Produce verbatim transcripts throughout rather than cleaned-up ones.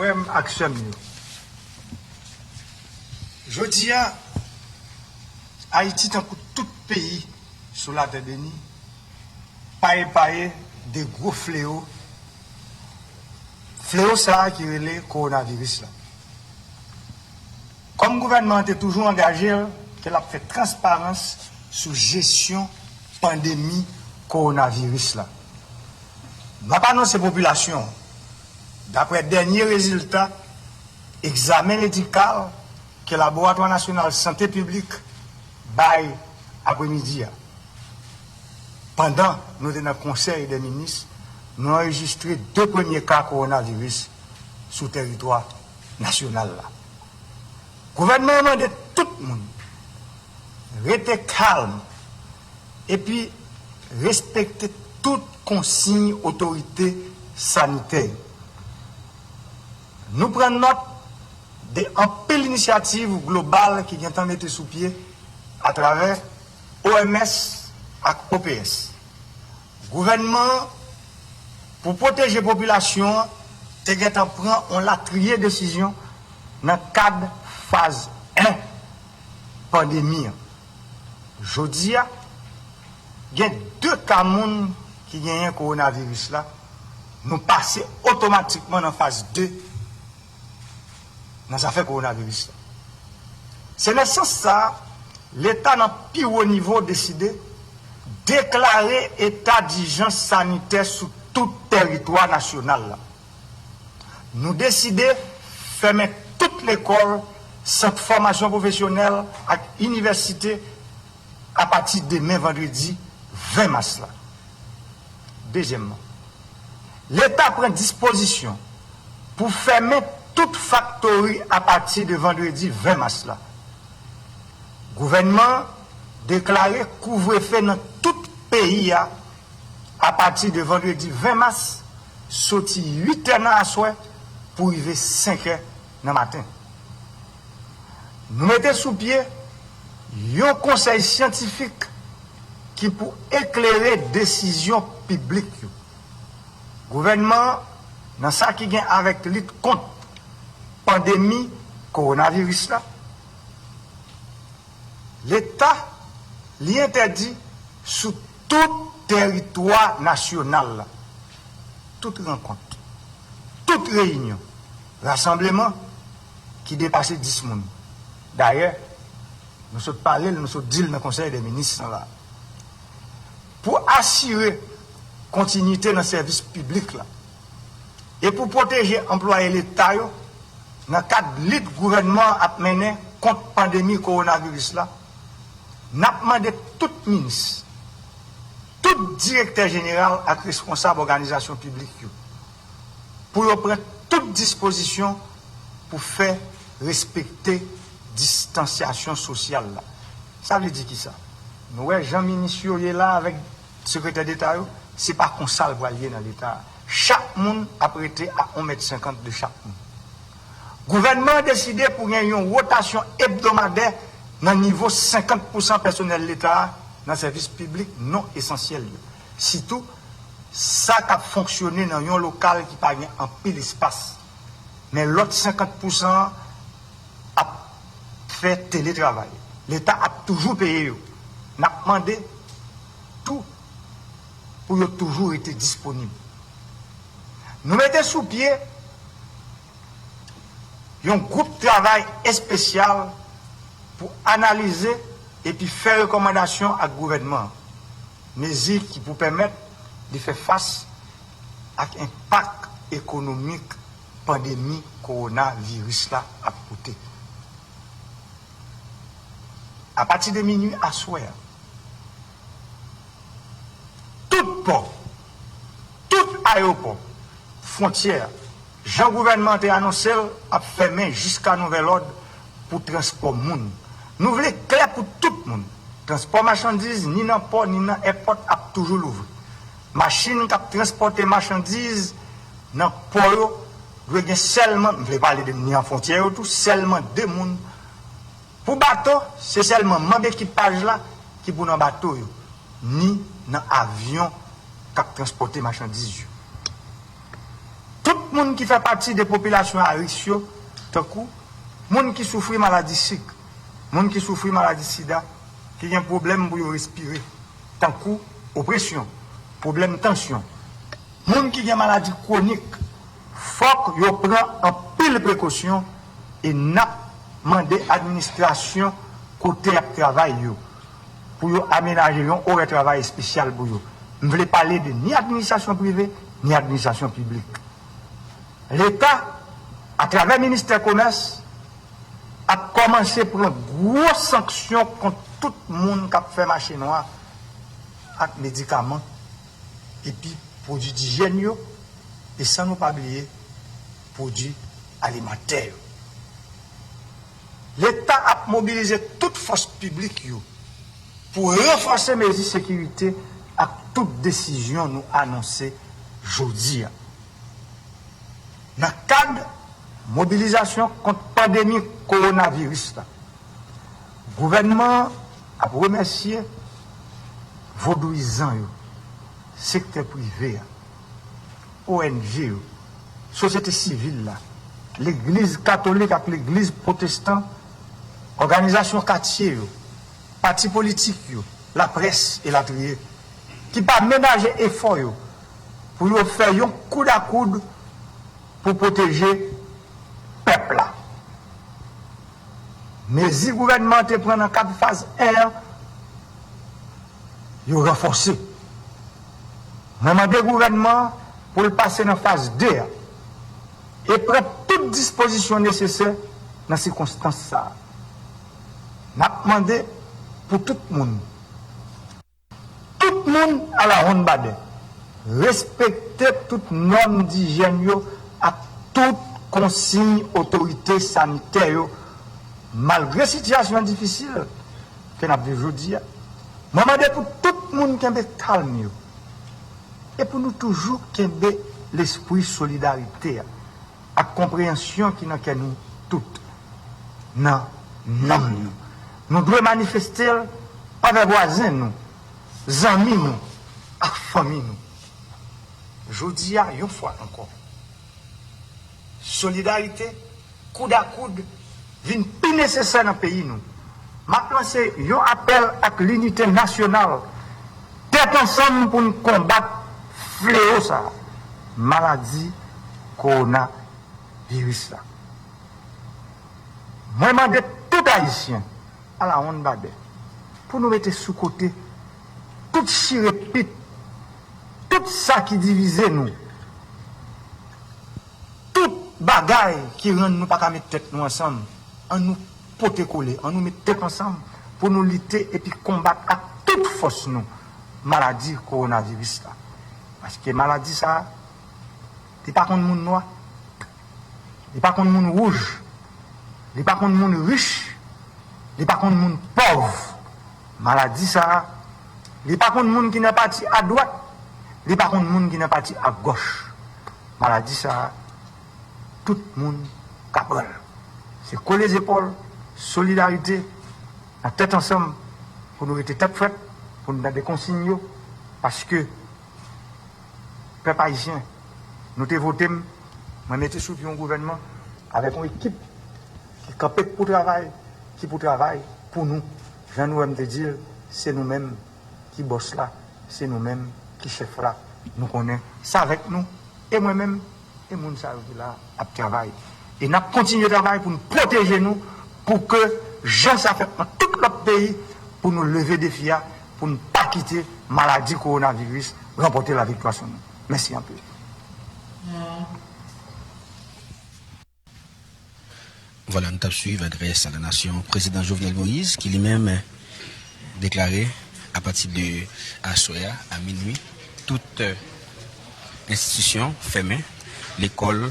Frè m ak sè m yo, jodi a, Ayiti, tankou tout peyi sou latè beni, pa epaye de gwo fleo, fleo sa a ki rele kowonaviris la. Kòm gouvènman an te toujou angaje l ke l ap fè transparans sou jesyon pandemi kowonaviris la, m ap anonse popilasyon an, daprè dènye rezilta egzamen medikal ke Laboratwa Nasyonal Sante Piblik bay apremidi a, pandan nou te nan Konsèy dè Minis, nou anrejistre de premye ka kowonaviris sou tèritwa nasyonal la. Gouvènman an mande tout moun rete kalm epi respekte tout konsiy otorite sanitè yo. Nou pran nòt de anpil inisyativ global ki gentan mete sou pye atravè O M S ak O P S. Gouvènman an, pou pwoteje popilasyon an, te gentan pran yon latriye desizyon nan kad faz en pandemi an. Jodi a, gen de ka moun ki genyen kowonaviris la, nou pase otomatikman nan faz de nan zafè kowonaviris la. Se nan sans sa a, Leta nan pi wo nivo deside deklare eta dijans sanitè sou tout tèritwa nasyonal la. Nou deside fèmen tout lekòl, sant fòmasyon pwofesyonèl ak inivèsite apati demen vandredi ven mas la. Dezyèmman, Leta pran dispozisyon pou fèmen tout faktori apati de vandredi ven mas la. Gouvènman an deklare kouvrefe nan tout peyi a apati de vandredi ven mas, soti uit è nan aswè pou rive senk è nan maten. Nou mete sou pye yon konsèy syantifik ki pou eklere desizyon piblik yo. Gouvènman an, nan sa ki gen avèk lit kont pandemi kowonaviris la, Leta, li entèdi sou tout tèritwa nasyonal la, tout rankont, tout reyinyon, rasanbleman ki depase dis moun. Dayè, nou sot pale l, nou sot di l nan Konsèy dè Minis lan la. Pou asire kontinite nan sèvis piblik la e pou pwoteje anplwaye Leta yo nan kad lit gouvènman an ap mennen kont pandemi kowonaviris la, n ap mande tout minis, tout direktè jeneral ak responsab òganizasyon piblik yo pou yo pran tout dispozisyon pou fè respekte distansyasyon sosyal la. Sa vle di kisa? Nou wè jan minis yo ye la avèk sekretè deta yo, se pa konsa l pral ye nan Leta a. Chak moun ap rete a yon mèt senkant de chak moun. Gouvènman an deside pou gen yon wotasyon ebdomadè nan nivo senkant pousan pèsonèl Leta a nan sèvis piblik non esansyèl yo, sitou sa k ap fonksyone nan yon lokal ki pa gen anpil espas. Men lòt senkant pousan an ap fè teletravay. Leta ap toujou peye yo. N ap mande tou pou yo toujou rete disponib. Nou mete sou pye yon gwoup travay espesyal pou analize epi fè rekòmandasyon ak gouvènman an, mezi ki pou pèmèt li fè fas ak enpak ekonomik pandemi kowonaviris la ap pote. Apati de minui aswè a, tout pò, tout ayewopò, fwontyè, jan gouvènman an te anonse l, ap fèmen jiska nouvèl òd pou transpò moun. Nou vle klè pou tout moun, transpò machandiz ni nan pò ni nan èpòt ap toujou louvri. Machin k ap transpòte machandiz nan pò yo dwe gen sèlman, m vle pale de ni an fwontyè yo tou, sèlman de moun. Pou bato, se sèlman manm ekipaj la ki pou nan bato yo, ni nan avyon k ap transpòte machandiz yo. Tout Moun ki fè pati de popilasyon a ris yo, tankou moun ki soufri maladi sik, moun ki soufri maladi sida, ki gen pwoblèm pou yo respire, tankou opresyon, pwoblèm tansyon, moun ki gen maladi kwonik, fòk yo pran anpil prekosyon e n ap mande administrasyon kote y ap travay yo pou yo amenaje yon orè travay espesyal pou yo. M vle pale de ni administrasyon prive, ni administrasyon piblik. Leta, atravè ministè komès, ap kòmanse pran gwo sanksyon kont tout moun k ap fè mache nwa ak medikaman epi pwodui dijyèn yo, e san nou pa bliye pwodui alimantè yo. Leta ap mobilize tout fòs piblik yo pou ranfòse mezi sekirite ak tout desizyon nou anonse jodi a. Nan kad mobilizasyon kont pandemi kowonaviris la, gouvènman an ap remèsye vodouyizan yo, sektè prive a, O N G yo, sosyete sivil la, legliz katolik ak legliz pwotestan, òganizasyon katye yo, pati politik yo, laprès elatriye, ki pa menaje efò yo pou yo fè yon koud a koud pou pwoteje pèp la. Mezi gouvènman an te pran nan kad faz en an, yo ranfòse. Mwen mande gouvènman an pou l pase nan faz de a e pran tout dispozisyon nesesè nan sikonstans sa a. N ap mande pou tout moun, tout moun alawonnbadè, respekte tout nòm dijyèn yo ak tout konsiy otorite sanitè yo, malgre sitiyasyon difisil ke n ap viv jodi a. Mwen mande pou tout moun kenbe kalm yo e pou nou toujou kenbe lespri solidarite a ak konpreyansyon ki nan kè nou tout, nan nanm nou. Nou dwe manifeste l anvè vwazen nou, zanmi nou ak fanmi nou. Jodi a, yon fwa ankò, solidarite, koud a koud, vin pi nesesè nan peyi nou. M ap lanse yon apèl ak linite nasyonal. Tèt ansanm pou n konbat flewo sa a, maladi kowonaviris la. Mwen mande tout Ayisyen alawonnbadè pou nou mete sou kote tout chire pit, tout sa ki divize nou, tout bagay ki rann nou pa ka met tèt nou ansanm. Ann nou pote kole, ann nou met tèt ansanm pou nou lite epi konbat ak tout fòs nou maladi kowonaviris la. Paske maladi sa a, li pa konn moun nwa, li pa konn moun wouj, li pa konn moun rich, li pa konn moun pòv. Maladi sa a, li pa konn moun ki nan pati adwat, li pa konn moun ki nan pati agòch. Maladi sa a, tout moun ka pran l. Se kole zepòl, solidarite, nan tèt ansanm, pou nou rete tèt frèt, pou nou tande konsiy yo, paske pèp ayisyen, nou te vote m, mwen mete sou pye yon gouvènman avèk yon ekip ki kanpe pou travay, ki pou travay pou nou. Jan nou wè m te di l, se nou menm ki bòs la, se nou menm ki chèf la. Nou konnen se avèk nou, e mwen menm, e moun sa yo ki la ap travay. E n ap kontinye travay pou n pwoteje nou, pou ke jan sa fèt nan tout lòt peyi, pou nou leve defi a, pou n pa kite maladi kowonaviris ranpòte laviktwa sou nou. Mèsi anpil. Vwala, nou t ap swiv adrès a la nasyon prezidan Jovenel Moïse, ki li menm deklare apati de aswè a, a minui, tout enstitisyon fèmen, lekòl,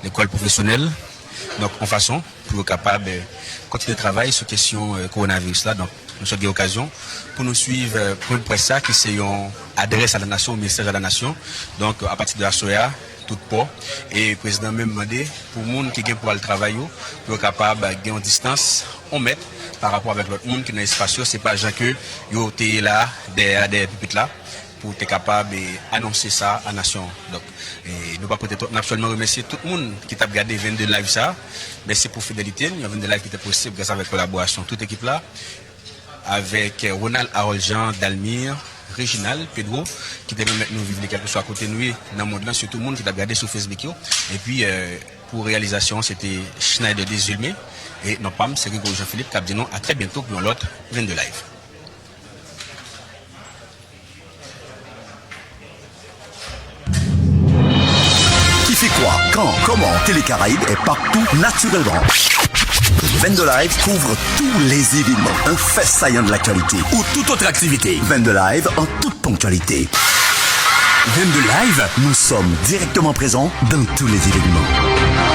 lekòl pwofesyonèl, donk yon fason pou yo kapab kontinye travay sou kesyon kowonaviris la. Donk, nou sot gen okazyon pou nou swiv pwen de près sa, ki se yon adrès a la nasyon, yon mesaj a la nasyon. Donk, apati de aswè a, tout pò. E prezidan menm mande pou moun ki gen pou al travay yo, pou yo kapab gen yon distans yon mèt pa rapò avèk lòt moun ki nan espas yo. Se pa jan ke yo te ye la, dèyè a, dèyè pipit la. pou te kapab e, anonse sa a nasyon an. Donk, e, nou pa pote twòp, n ap sèlman remèsye tout moun ki t ap gade Vennde Live sa a. Mèsi pou fidelite n, yon Vennde Live ki te posib gras avèk kolaborasyon tout ekip la, avèk, e, Ronald, Harold Jean, Dalmir, Reginald, Pedro, ki te pèmèt nou viv li kèlkeswa kote nou ye nan mond lan, sitou moun ki t ap gade sou Facebook yo. Epi, e, pou reyalizasyon an, se te Schneider Desulme, e non pa m, se Rigo Jean Philippe k ap di nou a trè byento pou yon lòt Vennde Live. Qui fait quoi, quand, comment, Télé Caraïbes est partout naturellement. Vennde Live couvre tous les événements, un fait saillant de l'actualité ou toute autre activité. Vennde Live en toute ponctualité. Vennde Live, nous sommes directement présents dans tous les événements.